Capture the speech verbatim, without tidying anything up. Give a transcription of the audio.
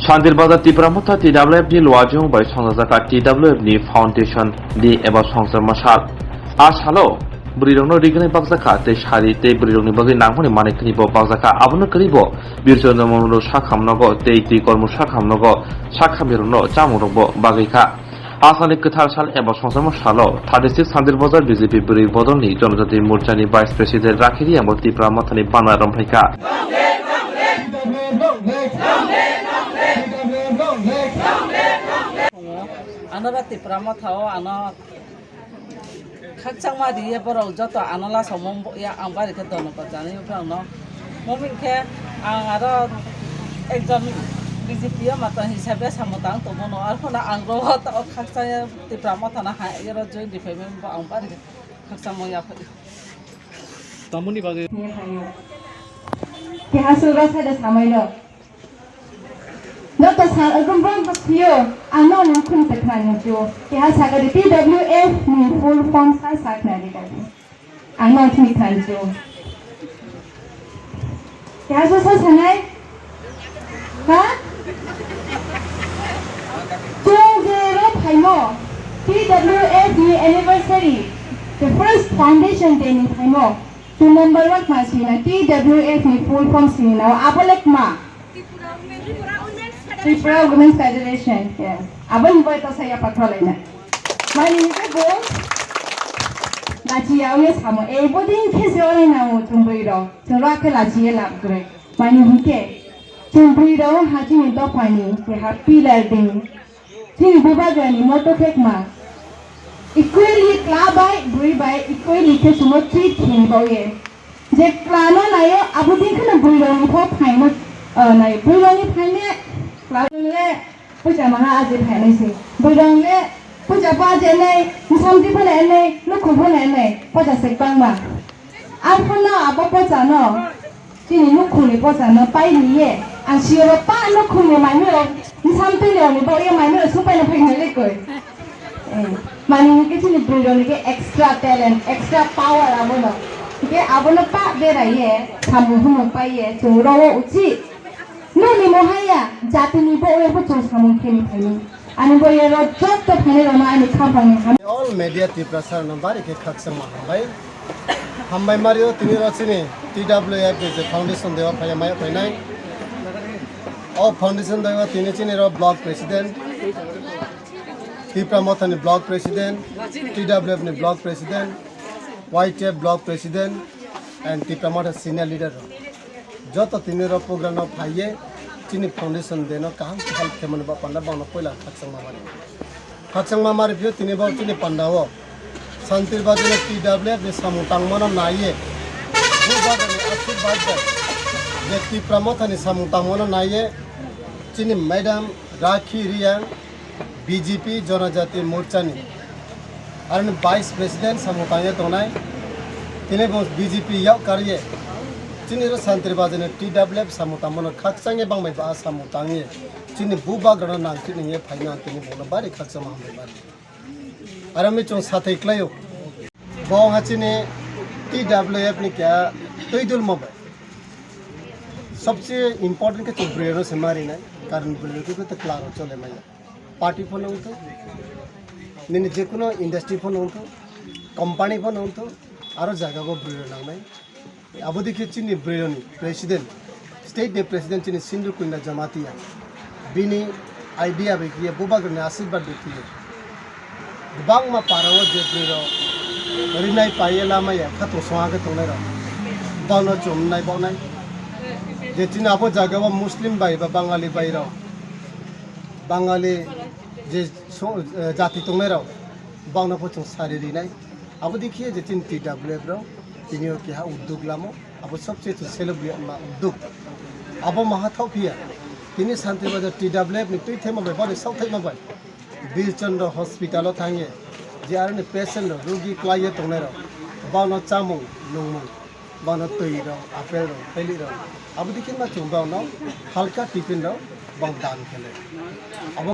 Santir Bazar Tipra Motha T W F ni luajung bai songjajakha T W F ni Foundation Day eba songjakma sal. A salo bwrwirokno rignai bakjakha tei sari tei bwrwirokni bagwi nangmani manwi khwnibo bakjakha. Abono kwrwibo Bir Chandra Murmu sakham nogo tei twi kormo sakham nogo sakhamirokno chamungrokbo bagwi kha. Asani kwthar sal eba songjakma salo thirty six Santir Bazar B J P bwrwi bodolni Jonojati Morchani Vice President Rakhi Riyangbo Tipra Mothani bana romphai kha. Ano ba Tipra Motha o ano khakchangma riye borok joto ano la somung ya ang bari khe dono bachani phano. Momin khe ang aro ekjon B J P o mata hisabe samung tang tongmano, arphano ang ro o khakchang Tipra Motha na ha ero join di phaimani bo ang bari khe khakchangma ya phai. Tamoni bagwi. Keha sura sa da samai no. Joto sa, gumbrong ko siyo, ano nung khum te khnai nung siyo. Keha sa ka di T W F ni full form sa sa khnai di ka di. Ang no thik thanju. Kaisa sa sanai? Ha? Chwng je ro phaimo. T W F ni anniversary. The first foundation day ni phaimo. Two number one ma sina T W F ni full form sina. Abo lek ma. Tripura Women's Federation, yes. Aboni bai to saya patholaina. Mani hike bo lachi yawi samo. E bodin khe se ore na mo chumbri ro. Chora khe lachi ye lab gre. Mani hike chumbri ro haji ni to pani ke ha pillar ding. Chini bubagrani moto khekma. Equally kla bai bwrwi bai equally khe chwngno treat khe baoye. Je kla no naio abo din kheno bwrwi rokni pho phaino, o, nai bwrwi rokni phaine kla le puja maha aje phainai se. Bwrwi rok le puja pa je nai, bwsamti phano enai, nukhung phano enai, puja se bangma. Arphano abo pochano, chini nukhungni pochano pai liye, ang siyoro pa nukhungni manwirok, bwsam twilirokni bagwi manwirok supaina phaikha le koi. Eh, mani hwnkhe chini bwrwirokni khe extra talent, extra power abono. Hwnkhe abono pa beraiye, samung humung paiye, chwng rowo uchi. Nokni mohaya, jatini bo oya bo chwng samung kheni phaini. Ani bo yero jotto phaini rokno ani khaphangni ham. All media Tiprasa rokno bari khe khakchangma hambai. Hambai mario tini ro chini T W F ni je foundation dewa phaya maya phainai. O foundation dewa tini chini ro block president, Tipra Mothani block president, T W F ni block president, Y T F block president, and Tipra Motha senior leader rok. Joto tini ro program no phaiye chini foundation day no kaham khe help khe mani ba panda bono poila khakchangma mari. Khakchangma mari phio tini bo chini panda o Santir Bazar ni T W F ni samung tangmano naiye. Bo bagani ashirbad bai je Tipra Mothani samung tangmano naiye chini madam Rakhi Riyang B J P Jonojati Morchani aroni Vice President samung tangye tongnai. Tini bo B J P yak karye chini ro Santir Bazar ni T W F samung tangmano khakchangye bangbai ba samung tangye chini bubagrano nangkhe nungye phaino ang tini bono bari khakchangma hambai mari. Aro mi chwng sathai khlaio. Bo wngkha chini T W F ni keha twi dulmo bai. Sobse important khe chwng bwrwirokno se ma rinai, karon bwrwirok khe to klaro chole maya. Party phano wngthok, nini jekuno industry phano wngthok, company phano wngthok, aro jaga bo bwrwirok nangnai. Abo dikhe chini bwrwirokni president, state ni president chini Sindhu Kunda Jamatia. Bini idea bai khiye, bubagrani ashirbad bai khiye. Kwbangma para o je bwrwirok rinai paiye lamaya khatung songha khe tongnairok. Bono chumnai bonai. Je chini abo jaga o Muslim bai ba Bangali bai rok. Bangali je so-, eh, jati tongnairok. Bono pho chwng sari rinai. Abo dikhiye je chini T W F rok, tini o keha uddog lamo, abo sobse chwng celebrate ma uddog. Abo maha thok phiya, tini Santir Bazar T W F ni twi thema bai, boni sok thema bai. Bir Chandra Hospital o thangye, je aroni patient rok, rugi kwlaiye tongnai rok, bono chamung, nungmung, bono twi rok, apple rok, thailik rok. Abo dikhe ma chwng bono halka tiffin rok, bong dan khele. Abo